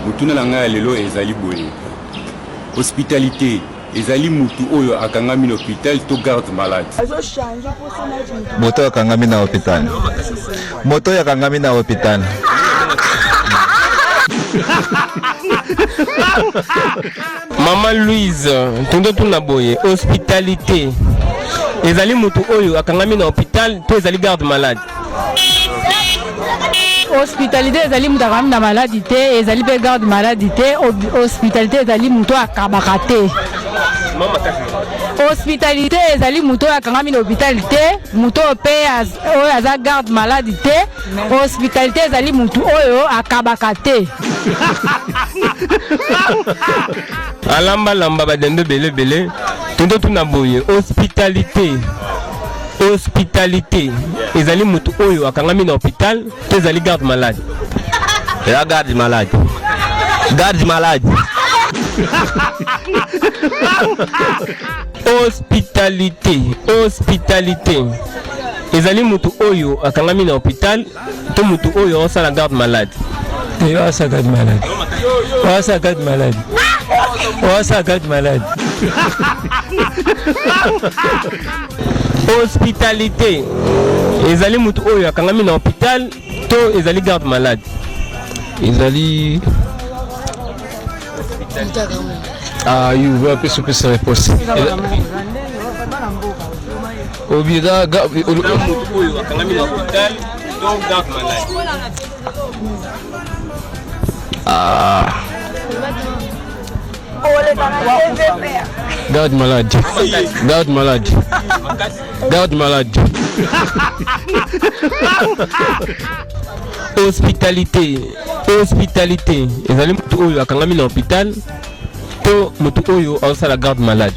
Motuna na ngai ya lelo ezali boye. Hospitalité ezali mutu oyo akangami na hopital to garde malade? Moto oyo akangami na hopital. Moto oyo akangami na hopital. Maman Louise, tondo tuna boye, hospitalité ezali mutu oyo akangami na hôpital to ezali garde malade? Hospitalité ezali moto akangami na maladi te, ezali mpe garde maladi te. Hospitalité ezali moto oyo akabaka te. Hospitalité ezali moto oyo akangami na hôpital te, moto oyo mpe oyo aza garde maladi te. Hospitalité ezali moto oyo akabaka te. Alamba lamba badendo ebele ebele. Tondo tuna boye, hospitalité Hospitalité ezali mutu oyo akangami na hopital to ezali garde malade? Eza garde malade. Garde malade. Hospitalité, hospitalité ezali mutu oyo akangami na hopital to mutu oyo osala garde malade? Eh, osala garde malade. Osala garde malade. Osala garde malade. Hospitalité ezali mutu oyo akangami na hopital to ezali garde malade? Ezali Ah, you va pesa pesa réponse. Obieza mutu oyo akangami na hopital to garde malade? Ah. Garde malade. Garde malade. Garde malade. Hospitalité. Hospitalité. Ezali motu oyo akangami na hôpital to motu oyo azosala garde malade.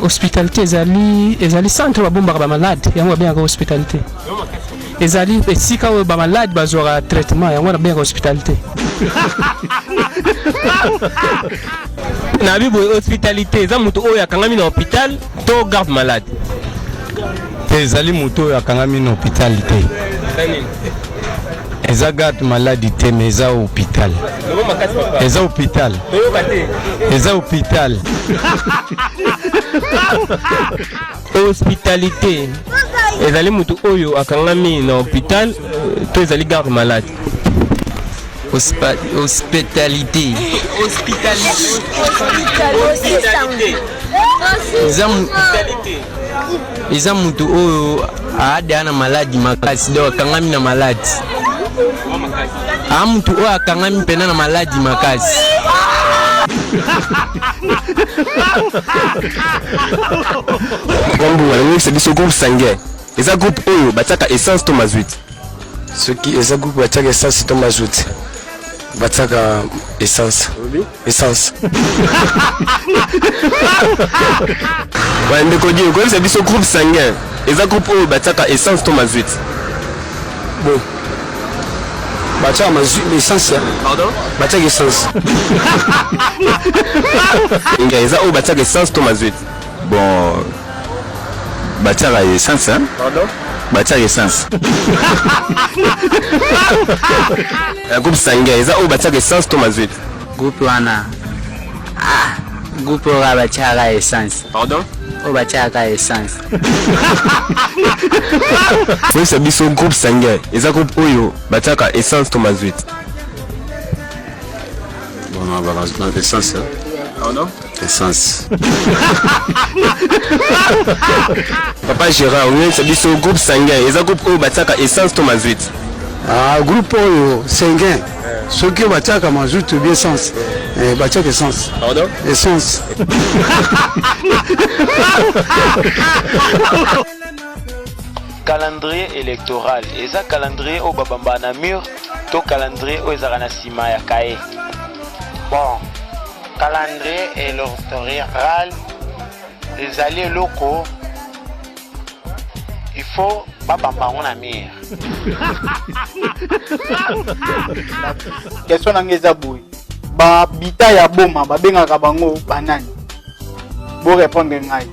Hospitalité ezali ezali centre babombaka ba malade yango babengaka hospitalité. Ezali esika oyo ba malade bazwaka traitement yango babengaka hospitalité. Na biboye hospitalité eza moto oyo akangami na hôpital to garde malade. Te ezali moto oyo akangami na hôpital te. Eza garde malade te mais eza hôpital. Eza hôpital. Eza hôpital. Hospitalité ezali moto oyo akangami na hôpital euh, to ezali garde malade. Hospitalité. Eza moto oyo aada na maladi makasi donc akangami na maladi a moto oyo akangami mpena na maladi makasi. Papa Mbunga, nalingi biso groupe sanguin eza groupe oyo batiaka essence to mazout? Soki eza groupe batiaka essence to mazout, batiaka essence. Essence. Ouais, ndeko Dieu, koyebisa biso groupe sanguin eza groupe oyo batiaka essence to mazout? Bon, batiaka mazout, essence. Pardon? Batiaka essence. Nga eza oyo batiaka essence to mazout? Bon, batiaka essence hein? Pardon? Batiaka essence. Groupe sanguin eza oyo batiaka essence to mazout? Groupe wana ah, groupe oyo batiaka essence. Pardon? Oyo batiaka essence. Koyebisa biso groupe sanguin eza groupe oyo batiaka essence to mazout? Bon, na essence. Pardon? Essence. Papa Gérard, oyebisa biso groupe sanguin eza groupe oyo batiaka essence to mazout? Ah, groupe oyo sanguin soki batiaka mazout ou bien essence, eh, batiaka essence. Pardon? Essence. Calendrier electoral eza calendrier oyo babambaka na mur to calendrier oyo ezalaka na nsima ya cahier? Bon, calendrier electoral ezali eloko il faut babamba yango na mur. Question na ngai eza boye, ba bita ya boma babengaka bango banani? Bo répondre ngai.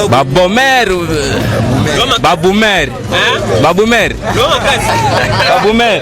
Babomer, babumer, babumer, babumer,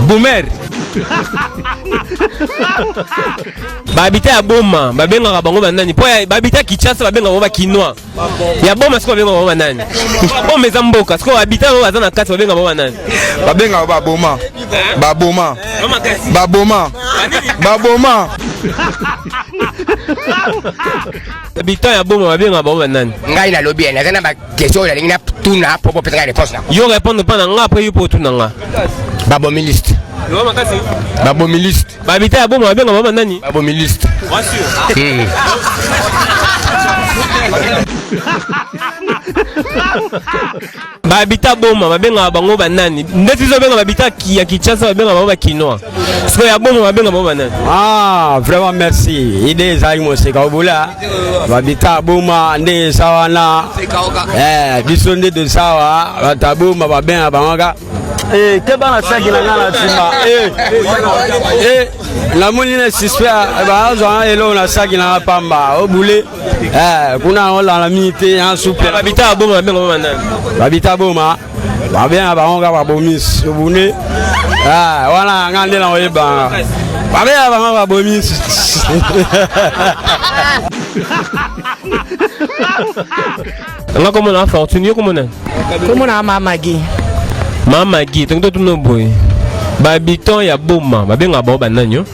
boomer. Bahabita ya Boma babengaka bango banani? Mpo bahabita Kinshasa babengaka bango bakinois. Ya Boma sikoyo babengaka bango banani? Boma eza mboka, sikoyo bahabita bango baza na kati babengaka bango banani? Babengaka baboma. Baboma. Baboma. Baboma. Habitant ya Boma babengaka bango banani? Ngai nalobi eh, naza na baquestion oyo nalingi natuna mpo bopesa ngai réponse na yo. Répondre mpa na nga, après yo mpo otuna nga. Babomiliste. Babomiliste. Bahabita ya Boma babengaka bango banani? Babomiliste. Bahabita Boma babengaka bango banani? Ndeti biso babenga bahabita ya Kinshasa babengaka bango bakinois, sikoyo ya Boma babengaka bango banani? Ah, vraiment merci. Ide ezalaki moseka obola. Babita Boma nde eza wana. Eh, biso nde tosawa bato ya Boma babenga bango ka. Eh, keba na saki na nga na nsima. Eh, eh, namoni na suspect bazwa eloko na saki na nga pamba. Obule. Eh, kuna olala mingi te ya souple. Babita ya Boma babenga bango banani? Babita Boma babenga bango kaka babomisi obune. Ah, wana nga nde na oyebanga babenga bango babomisi. Nga komona Fortune, yo komona? Komona Mama Magi. Mama Magi, tongi totuna boye. Bahabitant ya Boma babengaka bango banani yo?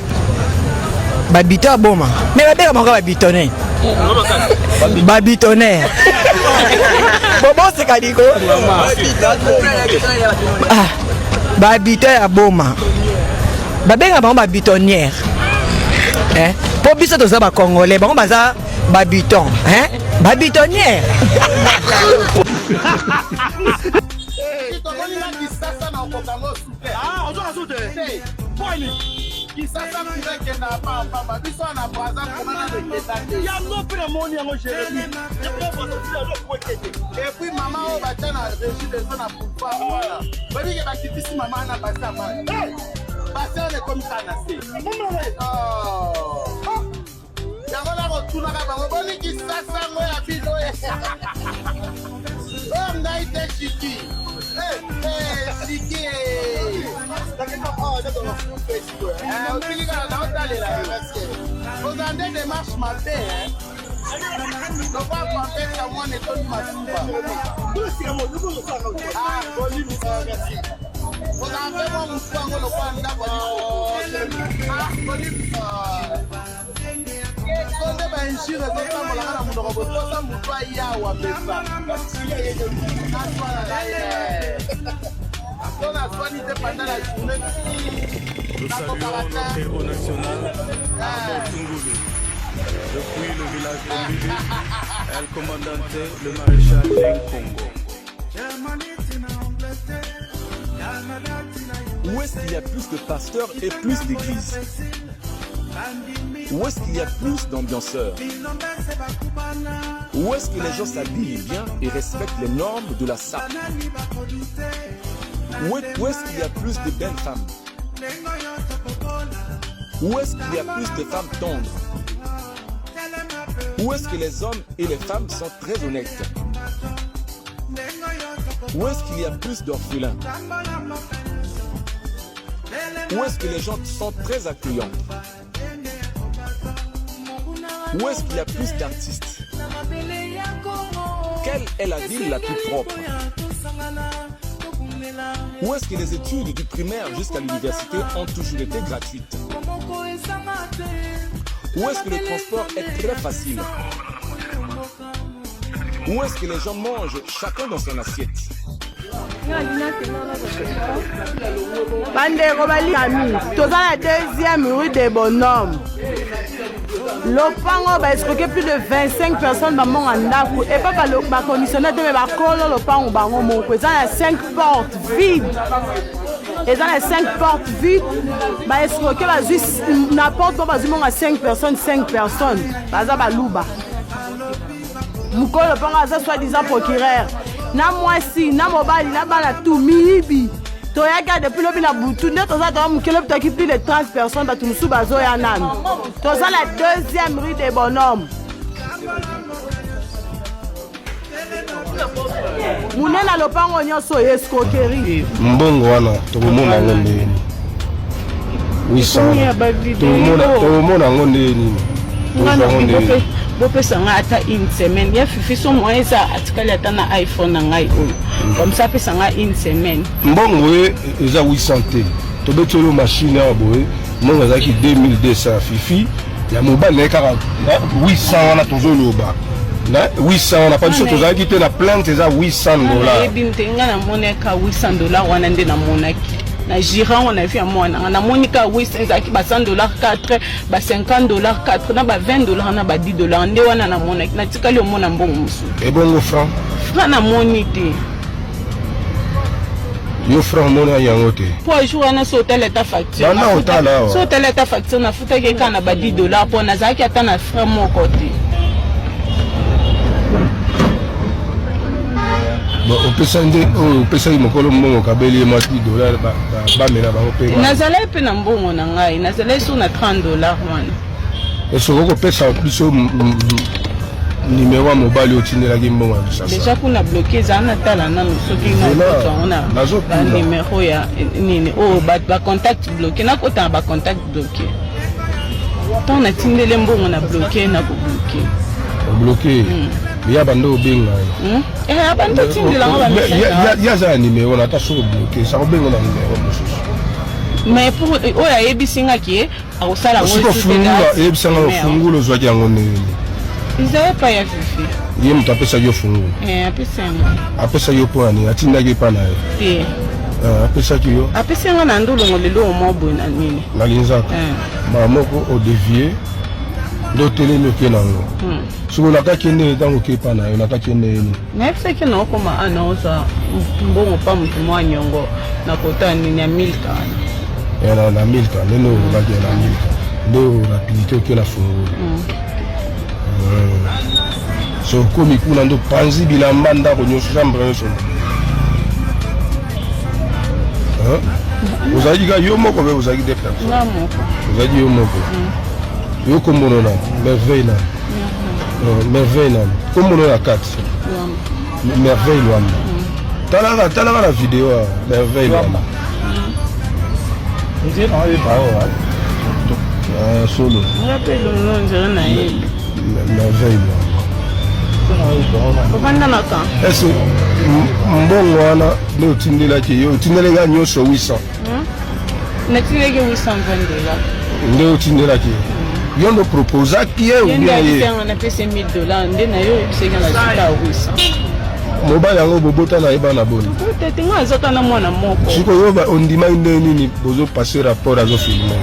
Bahabitant ya Boma mais babengaka bango babitonne, babitonnaire. Boboseka liko. Ah, bahabitant ya Boma babengaka bango babitonnière, eh? Mpo biso toza bacongolais, bango baza babiton, eh? Babitonnière. Kisasa kuna ekendaka pamba, biso na Braza kuna na ekenda te. Yango mpe namoni yango, Jérémi. Et puis mama oyo batya na régie des eaux na boulevard wana, oyebike bakitisi mama wana basi ya mai, basi wana ekomi kaka na se. Yango nakotunaka bango, boni Kisasa ngo ya bino oyo ngai te? Shiki shiki otiki kaka na otalela yo, oza nde démarche mabe lokola pampesa mwana etondi masuba. Ozala mpe mwa motu yango lokola ndako so nde bainjure ezotambolaka na monoko botosa motu ayawa mpenza naswana na ye so naswani te pendant la journée. Nous saluons notre héros national, Armand Tungulu. Depuis le village de Mbili, El Comandante, le maréchal Jeng Congo. Où est-ce qu'il y a plus de pasteurs et plus d'églises? Où est-ce qu'il y a plus d'ambianceurs? Où est-ce que les gens s'habillent bien et respectent les normes de la SAP? Où est-ce qu'il y a plus de belles femmes? Où est-ce qu'il y a plus de femmes tendres? Où est-ce que les hommes et les femmes sont très honnêtes? Où est-ce qu'il y a plus d'orphelins? Où est-ce que les gens sont très accueillants? Où est-ce qu'il y a plus d'artistes? Quelle est la ville la plus propre? Où est-ce que les études du primaire jusqu'à l'université ont toujours été gratuites? Où est-ce que le transport est très facile? Où est-ce que les gens mangent chacun dans son assiette? Bandeko balingami, toza na deuxième rue de Bonhomme. Lopango baescroke plus de 25 personnes, bambongo ndako epa bacommissionnaire te, me bakolo lopango bango moko. Eza na 5 portes vide, eza na 5 portes vide. Baescroke bazwi na porte mpo bazwi mbongo ya 5 personnes, 5 personnes baza baluba. Mokolo lopango aza soi disant procureur na mwasi na mobali na bana tu miyibi. Toyaki depuis lobi na butu nde toza toya moke. Lobi toyaki plus de 30 personnes, bato mosusu bazoya nanu. Toza na deuxième rue de Bonhomme, monene lopango nyonso oyo escroquerie. Mbongo wana tokomona yango ndenge nini? 800 tomona yango nde nini? Bopesa ngai ata une semaine ya Fifi, so moyen eza, atikali ata na iPhone na ngai oyo, comme ça apesa ngai une semaine. Mbongo ye eza 800 te. Tobeti oyo machine awa boye, mbongo ezalaki 2200 ya Fifi, ya mobali na ye kaka 800 wana tozoloba. Na 800 wana pa biso tozalaki te na plainte, eza 800 dollars. Nayebi te, ngai namonaka 800 dollars wana nde namonaki na girant wana vi ya mwana nga. Namoni ka 800, ezalaki ba 100 dollars 4, ba 50 dollars 4, na ba 20 dollars, na ba 10 dollars. Nde wana namonaki, natikali omona mbongo mosusu. Ebongo franc? Franc namoni te. Yo franc omona yango te? Po jour wana so otali ata facture, Banda otala awa. so otali ata facture, nafutaki kaka na ba 10 dollars, mpo nazalaki ata na franc moko te. Bon, opesa nde oyo opesaki mokolo mbongo, okabeli ye mwa 10 dollar, bamela bango mpe. Nazalaki mpe na mbongo na ngai, nazalaki so na 30 dollars wana. Soki okopesa biso nimero ya mobali oyo otindelaki mbongo ya Kisasa. Déjà kuna bloqué ezala, natala nanu soki nakota yango na Nazotuna. Banimero ya nini oyo, bacontact bloqué, nakota na bacontact bloqué. Ntango natindeli mbongo na bloqué, nakobloquer. Obloquer ya bando obenga ye? Eh, abandi otindelango. Ye aza na nimero na ata soki obloquer, saka obenga na nimero mosusu. Mais pour oyo ayebisi nga ke akosala yango. Osiki ofungula, eyebisanga ofungula, ozwaki yango ndenge nini? Eza epai ya Fifi. Ye moto apesaki yo fungula? Eh, apesi yango. Apesaki yo mpo na nini? Atindaki epa na ye? Te. Ah, apesaki yo? Apesi yanga na ndolongo lelo mwa boye na nini. Na linzaka. Mbala moko odévier nde otelemi, oke nango. Soki olakaki ndenge, ntango oke epa na ye, olakaki ndenge nini? Nayebisaki na okoma ana ozwa mbongo pa motu mwa nyongo na kota nini ya Milka wana. Ya na Milka ndenge olobaki ya na Milka nde rapidité oke na fungula. So okomi kuna nde opanzi bilamba ndako nyonso, chambre nyonso. Hein? Ozalaki kaka yo moko mpe ozalaki deux personnes? Nga moko. Ozalaki yo moko. Yo kombono na Merveille na Merveille na kombono na kati? Lwamba. Merveille Lwamba. Talaka, talaka na video awa, Merveille Lwamba. Ah, solo. Nga mpe elongo nzela nayebi. Merveille Lwamba. Ovanda na kan? Ese mbongo wana nde otindelaki yo, otindelaki nga nyonso 800? Natindaki 820 dollars. Nde otindelaki ye, yo nde oproposaki ye? Ye nde Ou bien ayebisi ye? yanga napesi 1000 dollars, nde na yo oyebisaki na suka ya 800. Mobali yango bobota na ye bana boni? Tete, nga azaka na mwana moko. Sikoyo ondimaki ndenge nini bozopasser rapport, azofilmer yo?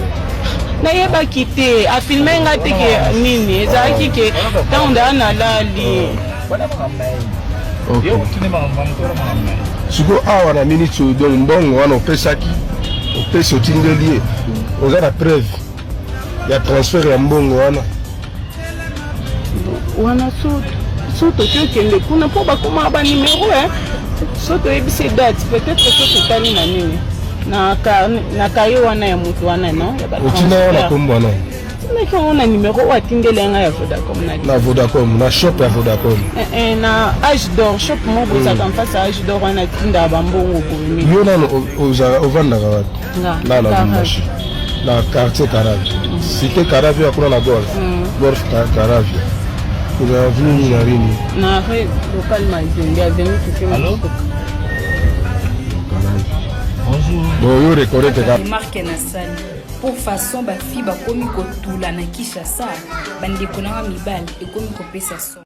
Nayebaki te, afilmer nga te ke nini, ezalaki ke ntango ndaa nalali. Sikoyo awa na minute oyo, donc mbongo wana opesaki, opesi, otindeli ye, oza na preuve ya transfert ya mbongo wana? Wana so toki okende kuna mpo bakómaa banimero e, so toyebisi date, peut-être so totali na nini, na kaye wana ya motu wana, non, ya Otinda yango na kombo wana? Tindaki yango na nimero oyo atindeli yanga ya Vodacom na Na Vodacom, na shop ya Vodacom? Eh, eh, na Age d'Or, shop moko ezalaka mfasi ya Age d'Or wana, atindaka bambongo boye mingi. Yo nano ovandaka wapi? Nga, Na na Karavi. Lubumbashi, na quartier Karavi, cité Karavi ya kuna na golf. Golf Karavi kuna, avenue nini na nini? Na rue local Mazembe, avenue Fifi Masuka. Bon, yo reconnaître kaka. Remarque nasali pour façon bafille bakomi kotula na Kinshasa, bandeko nanga mibali, ekomi kopesa son.